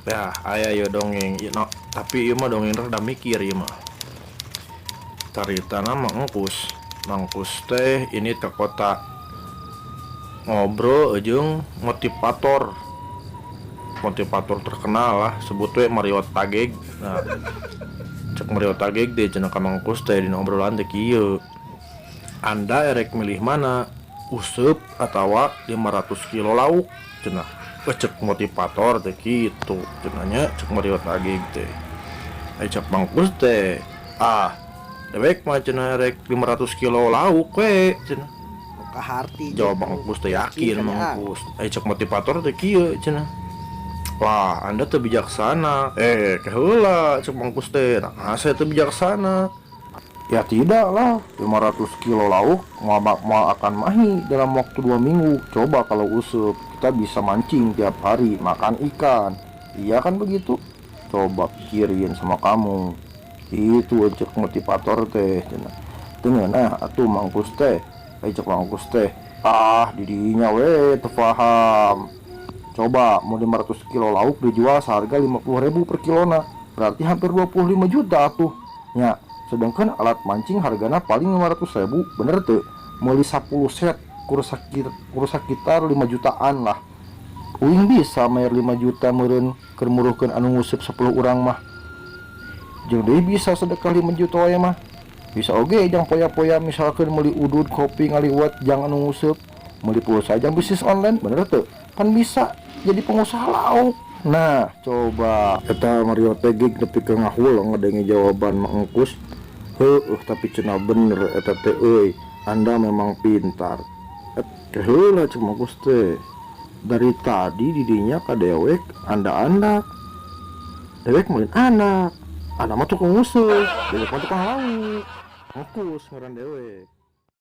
Ya, aya ieu dongeng ieu no, tapi ieu mah dongeng rada mikir ieu mah. Caritana Mang Engkus. Mang Engkus teh ini ke kota ngobrol jeung motivator. Motivator terkenal lah, sebut we Mario Tageg. Nah, cek Mario Tageg deh cenah ka Mang Engkus teh dina obrolan teh kieu. Anda erek milih mana? Useup atawa 500 kilo lauk cenah. Wah, cek motivator teh kitu cenah nya, cek Mario Tageg teh. Ai cek Mang Engkus teh, ah dewek mah cenah erek 500 kilo lauk we cenah. Ka harti. Jawab Mang Engkus teh yakin Mang Engkus. Ai cek motivator teh kieu cenah. Wah, Anda teu bijaksana. Eh, ke heula cek Mang Engkus teh. Nah, saya teu bijaksana. Ya tidak lah, 500 kilo lauk mau akan mahi dalam waktu 2 minggu. Coba kalau useup, kita bisa mancing tiap hari, makan ikan. Iya kan begitu? Coba pikirin sama kamu. Itu cek motivator teh cenah. Teu ngeunah atuh Mang Engkus teh. Ai cek Mang Engkus teh, ah didinya we teu paham. Coba mau 500 kilo lauk dijual seharga 50.000 per kilona. Berarti hampir 25 juta tuh. Ya, sedangkan alat mancing hargana paling 500.000, bener tuh? Meuli 10 set kur sakitar 5 jutaan lah. Uing bisa mayar 5 juta meureun keur muruhkeun anu nguseup 10 urang mah. Jeung deui bisa sedekah 5 juta wae mah. Bisa oge jang poya-poya misalkan meuli udud kopi ngaliwat jang anu nguseup, meuli pulsa jang bisnis online, bener tuh? Kan bisa jadi pengusaha lauk. Nah, coba eta Mario Tegig nepi ka ngahuleng ngadenge jawaban Mang Engkus. Heueuh, tapi cenah bener eta teh euy. Anda memang pintar. Et heula cek Mang Engkus teh. Dari tadi didinya ka dewek anda-anda. Dewek meureun anak. Anda mah tukang nguseup, dewek mah tukang lauk. Engkus ngaran dewek.